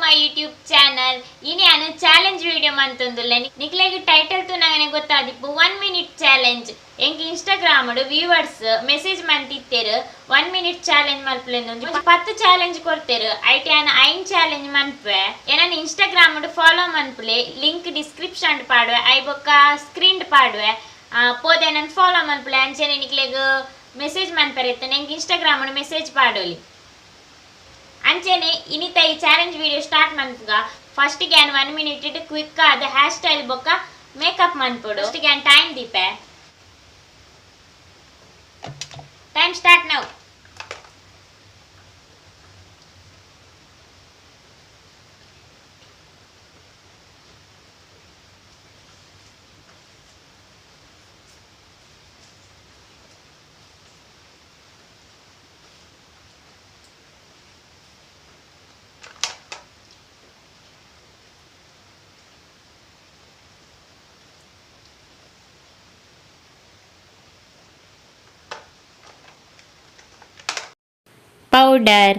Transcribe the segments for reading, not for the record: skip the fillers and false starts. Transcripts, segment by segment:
My YouTube channel. ಇನಿ ಅನು challenge video ಮಂತೊಂದುಲ್ಲೆ. ನಿಕ್ಲೆಗ್ ಟೈಟಲ್ ತೂನಗನೆ ಗೊತ್ತಾದಿಪ್ಪು 1 ಮಿನಿಟ್ ಚಾಲೆಂಜ್. ಎಂಕ್ ಇನ್ಸ್ಟಾಗ್ರಾಮ್ ವ್ಯೂವರ್ಸ್ ಮೆಸೇಜ್ ಮಂತಿತ್ತೆರ್ 1 ಮಿನಿಟ್ ಚಾಲೆಂಜ್ ಮಲ್ಪುಲೆಂದು. ಒಂಜಿ 10 ಚಾಲೆಂಜ್ ಕೊರ್ತೆರ್. ಐಟ್ ಯಾನ್ 5 ಚಾಲೆಂಜ್ ಮನ್ಪುವೆ. ಎನನ್ ಇನ್ಸ್ಟಾಗ್ರಾಮ್ ಫಾಲೋ ಮನ್ಪುಲೆ, ಲಿಂಕ್ ಡಿಸ್ಕ್ರಿಪ್ಷನ್ ಪಾಡುವೆ, I ಬೊಕ್ಕ ಸ್ಕ್ರೀನ್ ಪಾಡುವೆ. ಪೋದೆ ನನ್ ಫಾಲೋ ಮನ್ಪುಲೆ. ಅಂಚನೆ ನಿಕ್ಲೆಗ್ ಮೆಸೇಜ್ ಮನ್ಪರೆ ಇತ್ತನೆ ಎಂಕ್ ಇನ್ಸ್ಟಾಗ್ರಾಮ್ ಮೆಸೇಜ್ ಪಾಡೋಲಿ. ಅಂಚನೆ ಇನಿತ ಈ ಚಾಲೆಂಜ್ ವಿಡಿಯೋ ಸ್ಟಾರ್ಟ್ ಮನ್ಪುಗ. ಫಸ್ಟ್ ಗ್ಯಾನ್ 1 ಮಿನಿಟ್ it quick ಆದ ಹೇರ್ ಸ್ಟೈಲ್ ಬೊಕ್ಕ ಮೇಕಪ್ ಮನ್ಪೊಡು. ಫಸ್ಟ್ ಗ್ಯಾನ್ ಟೈಮ್ ದೀಪೆ. Time start now. Powder,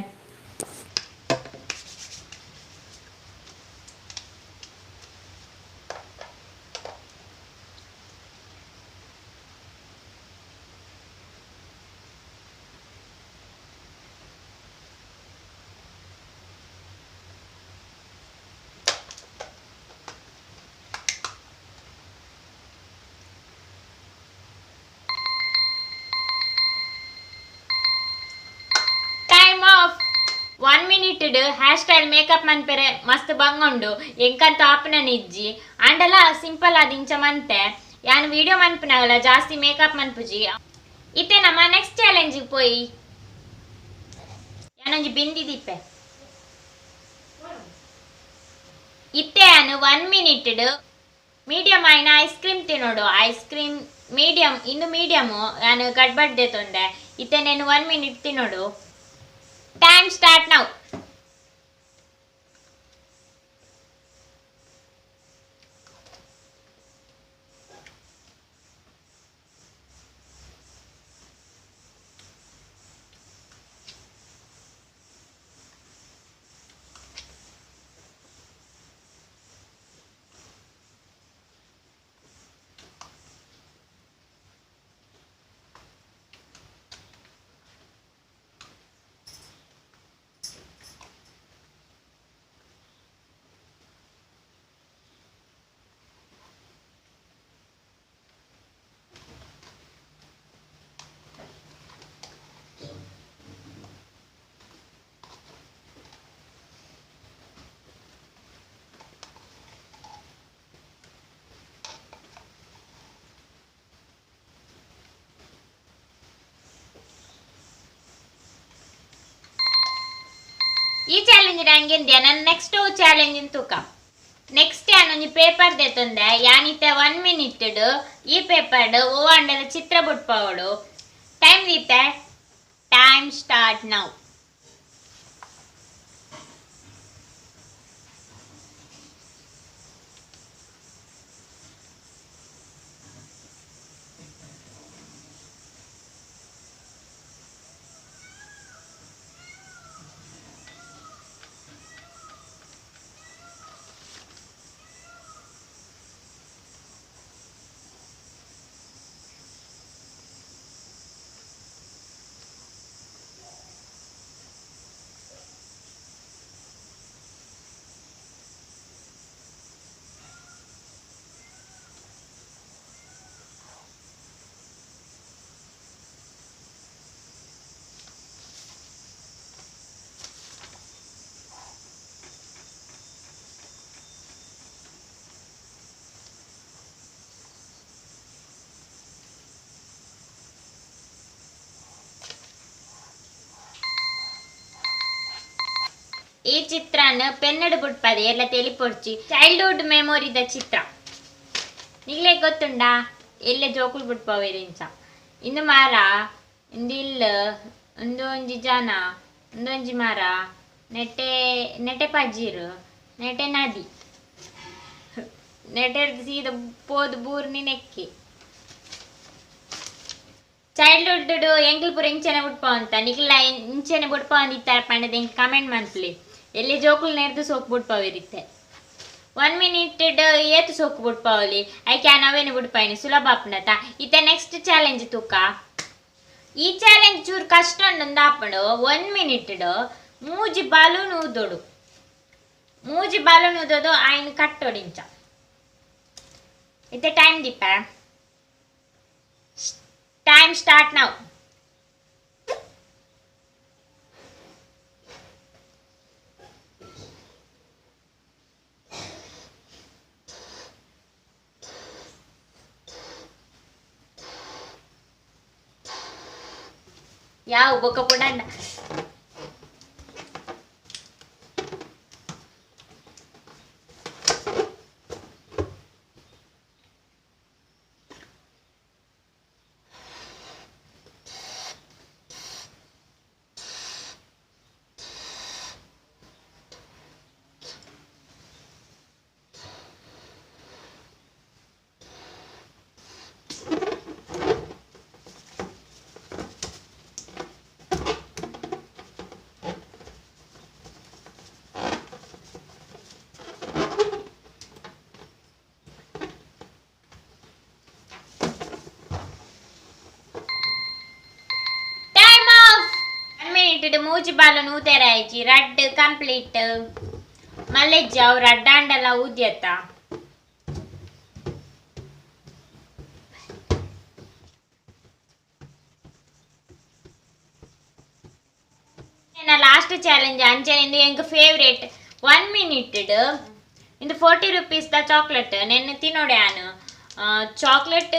time off. 1 minute hair style makeup ಮನ್ಪೆರೆ ಮಸ್ತ್ ಬಂಗುಂಡು. ಎಂಕಂತ ಆಪುನ ಇಜ್ಜಿ ಆಂಡಲ ಸಿಂಪಲ್ ಆದ್ ಇಂಚ ಮಂತೆ. ಯಾನ್ ವಿಡಿಯೋ ಮನ್ಪುನಾಗಲ ಜಾಸ್ತಿ ಮೇಕಪ್ ಮನ್ಪುಜಿ. ಇತ್ತೆ ನಮ್ಮ ನೆಕ್ಸ್ಟ್ ಚಾಲೆಂಜ್ ಪೋಯಿ. ಯಾನೊಂಜಿ ಬಿಂದಿ ದೀಪೆ. ಇತ್ತೆ ಯಾನು 1 ಮಿನಿಟ್ ಮೀಡಿಯಂ ಆಯಿನ ಐಸ್ ಕ್ರೀಮ್ ತಿನ್ನೋಡು. ಐಸ್ ಕ್ರೀಮ್ ಮೀಡಿಯಂ ಇನ್ನು ಮೀಡಿಯಮ್ ಯಾನು ಗಡ್ಬಡ್ದೆ ತೊಂದೆ. ಇತ್ತೆ నేను 1 ಮಿನಿಟ್ ತಿನ್ನೋಡು. Time start now. ಈ ಚಾಲೆಂಜ್ ಹಂಗೆಂದೆ ನನ್ನ ನೆಕ್ಸ್ಟ್ ಚಾಲೆಂಜ್ ತೂಕ. ನೆಕ್ಸ್ಟ್ ಯಾನೊಂಜಿ ಪೇಪರ್ ದೆತ್ತೊಂದೆ. ಯಾನಿತ್ತೆ 1 ಮಿನಿಟ್ ಈ ಪೇಪರ್ ಓ ಅಂಡಲ ಚಿತ್ರ ಬುಟ್ಪಾವಡು. ಟೈಮ್ ದೀತೆ. Time start now. ಈ ಚಿತ್ರನ ಪೆನ್ನಡು ಬುಟ್ಪದೆ ಎಲ್ಲ ತೆಲಿಪೊಡ್ಚಿ. ಚೈಲ್ಡ್ಹುಡ್ ಮೆಮೊರಿದ ಚಿತ್ರ ನಿಗ್ಲೆ ಗೊತ್ತುಂಡಾ? ಎಲ್ಲ ಜೋಕುಲು ಬುಟ್ಪವೇರು ಇಂಚ. ಇಂದು ಮರ, ಇಂದು ಇಲ್ಲ್, ಇಂದು ಒಂಜಿ ಜನ, ಇಂದೊಂಜಿ ಮರ, ನೆಟೆ ನೆಟೆ ಪಜೀರು, ನೆಟೆ ನದಿ, ನೆಟೆ ಸೀದ ಪೋದು ಬೂರ್ನಿ ನೆಕ್ಕಿ. ಚೈಲ್ಡ್ಹುಡ್ ಎಂಕಲ್ ಪೂರ ಇಂಚನೆ ಬುಟ್ಪ ಅಂತ ನಿಕ್ಲ ಇಂಚನೆ ಬುಟ್ಪ ಅಂದಿತ್ತಾರೆ ಪಂಡದ ಎಂಕ್ ಕಮೆಂಟ್ ಮನ್ಪುಲೆ. ಎಲ್ಲಿ ಜೋಕುಲು ನೆರ್ದು ಸೋಕು ಬುಡ್ಪಾವಿರುತ್ತೆ 1 ಮಿನಿಟ್ ಏತು ಸೋಕು ಬುಡ್ಪಾವಲಿ ಐಕೆ ನಾವೇನು ಬುಡ್ಪಾಯಿನಿ ಸುಲಭ ಆಪುಂಡತ ಇತ್ತೆ ನೆಕ್ಸ್ಟ್ ಚಾಲೆಂಜ್ ತೂಕ ಈ ಚಾಲೆಂಜ್ ಚೂರು ಕಷ್ಟ ಉಂಡು ಆಪುಂಡು 1 ಮಿನಿಟ್ ಮೂಜಿ ಬಾಲೂನ್ ಊದೋಡು ಮೂಜಿ ಬಾಲೂನ್ ಊದೋದು ಆಯ್ನ ಕಟ್ಟೋಡಿಂಚ ಇತ್ತೆ ಟೈಮ್ ದೀಪ ಟೈಮ್ ಸ್ಟಾರ್ಟ್ ನಾವು ಯಾವ ಬೊಕ್ಕ ಪುಡಂಡ ಮೂಜಿ ಬಾಲೂನ್ ಊದೆರಾಯ್ಜಿ ರಡ್ ಕಂಪ್ಲೀಟ್ ಮಲ್ಲೆಜ್ಜಿ ಅವು ರಡ್ಡಾಂಡಲ ಊದ್ಯತ್ತ ಲಾಸ್ಟ್ ಚಾಲೆಂಜ್ ಅಂಚನೆ ಎಂಕ್ ಫೇವ್ರೇಟ್ 1 ಮಿನಿಟ್ ಇಂದು 40 ರುಪೀಸ್ the chocolate ನೆನ್ನೆ ತಿನ್ನೋಡೆ ಆನು ಚಾಕ್ಲೇಟ್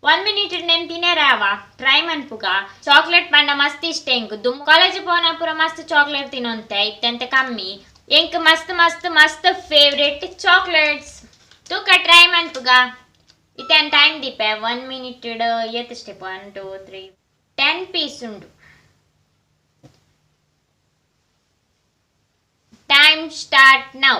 1 ಮಿನಿಟ್ ನೆನ್ ತಿನೇರಾವ ಟ್ರೈ ಮನ್ಪುಗ ಚಾಕ್ಲೇಟ್ ಪಂಡ ಮಸ್ತ್ ಇಷ್ಟ ಎಂಕ್ ದುಮ್ ಕಾಲೇಜ್ ಪೋನ ಪೂರ ಮಸ್ತ್ ಚಾಕ್ಲೇಟ್ ತಿನ್ನೊಂತೆ ಇತ್ತಂತೆ ಕಮ್ಮಿ ಎಂಕ್ ಮಸ್ತ್ ಮಸ್ತ್ ಮಸ್ತ್ ಫೇವ್ರೇಟ್ ಚಾಕ್ಲೇಟ್ಸ್ ತೂಕ ಟ್ರೈ ಮನ್ಪುಗ ಇತ್ತೇನು ಟೈಮ್ ದೀಪೆ 1 ಮಿನಿಟ್ ಏತ್ ಸ್ಟೆಪ್ 1 2 3 10 ಪೀಸ್ ಉಂಡು time start now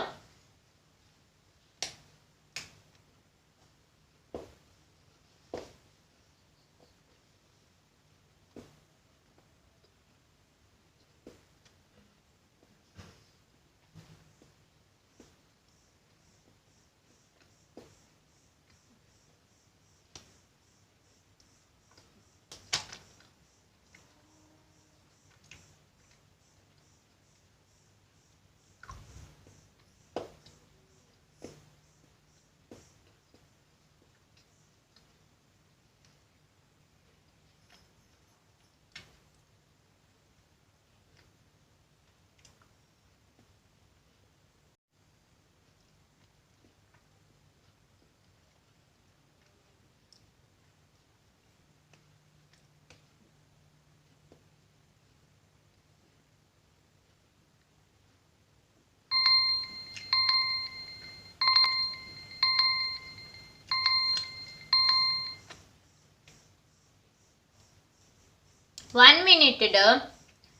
1 minute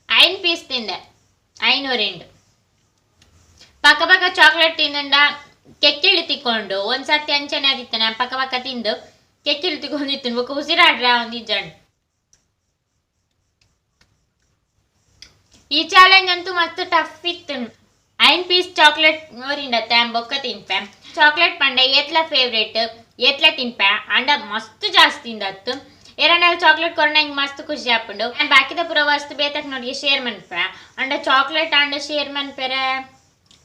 5 piece ತಿಂದೆ 502 ಪಕ್ಕ ಪಕ್ಕ ಚಾಕ್ಲೇಟ್ ತಿಂದಂಡ ಕೆಕ್ಕಿಳಿ ತಿಕ್ಕೊಂಡು ಒಂದು ಸರ್ತಿ ಅಂಚನೆ ಆದಿತ್ತು ನಾನು ಪಕ್ಕ ಪಕ್ಕ ತಿಂದು ಕೆಕ್ಕಿಳಿ ತಿಕ್ಕೊಂಡಿತ್ತು ಬೊಕ್ಕ ಉಸಿರಾಡ್ರ ಒಂದು ಇಜ್ಜಂಡು ಈ ಚಾಲೆಂಜ್ ಅಂತೂ ಮಸ್ತ್ ಟಫ್ ಇತ್ತು 5 ಪೀಸ್ ಚಾಕ್ಲೇಟ್ ಓರಿಂಡತ್ತೆ ಬೊಕ್ಕ ತಿನ್ಪೆ ಚಾಕ್ಲೇಟ್ ಪಂಡ ಏತ್ಲ ಫೇವ್ರೇಟ್ ಏತ್ಲ ತಿನ್ಪೆ ಅಂಡ ಮಸ್ತ್ ಜಾಸ್ತಿ ತಿಂದತ್ತು ಏರಣ್ಣ ಚಾಕ್ಲೇಟ್ ಕೊರಣ ಹಿಂಗೆ ಮಸ್ತ್ ಖುಷಿ ಆಪುಂಡು ಆ್ಯಂಡ್ ಬಾಕಿದ ಪೂರ ವಸ್ತು ಬೇತಕ್ ನೋಡಿ ಶೇರ್ ಮನ್ಪೆ ಅಂಡ ಚಾಕ್ಲೇಟ್ ಅಂಡ ಶೇರ್ ಮನ್ಪೆರೆ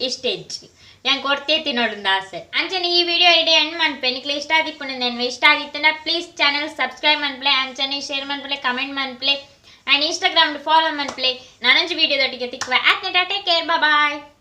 ಇಷ್ಟ ಹೆಚ್ಚು ഞാൻ ಕೊಡ್ತೇತಿ ಆಸೆ ಅಂಚನೆ ಈ ವಿಡಿಯೋ ಇಡೀ ಎಂಡ್ ಮನ್ಪೆ ನಿಕ್ಲೆ ಇಷ್ಟ ಆದಿಪ್ಪುಂಡು ಇಷ್ಟ ಆದಿತ್ತಂಡ ಪ್ಲೀಸ್ ಚಾನಲ್ ಸಬ್ಸ್ಕ್ರೈಬ್ ಮನ್ಪ್ಲೆ ಅಂಚನೆ ಶೇರ್ ಮನ್ಪ್ಲೆ ಕಮೆಂಟ್ ಮನ್ಪ್ಲೆ ಆ್ಯಂಡ್ ಇನ್ಸ್ಟಾಗ್ರಾಮ್ ಫಾಲೋ ಮನ್ಪ್ಲೆ ನಾನೊಂಜಿ ವಿಡಿಯೋದೊಟ್ಟಿಗೆ ತಿಕ್ಕುವೆ ಆತ್ನೆ. Take care, bye.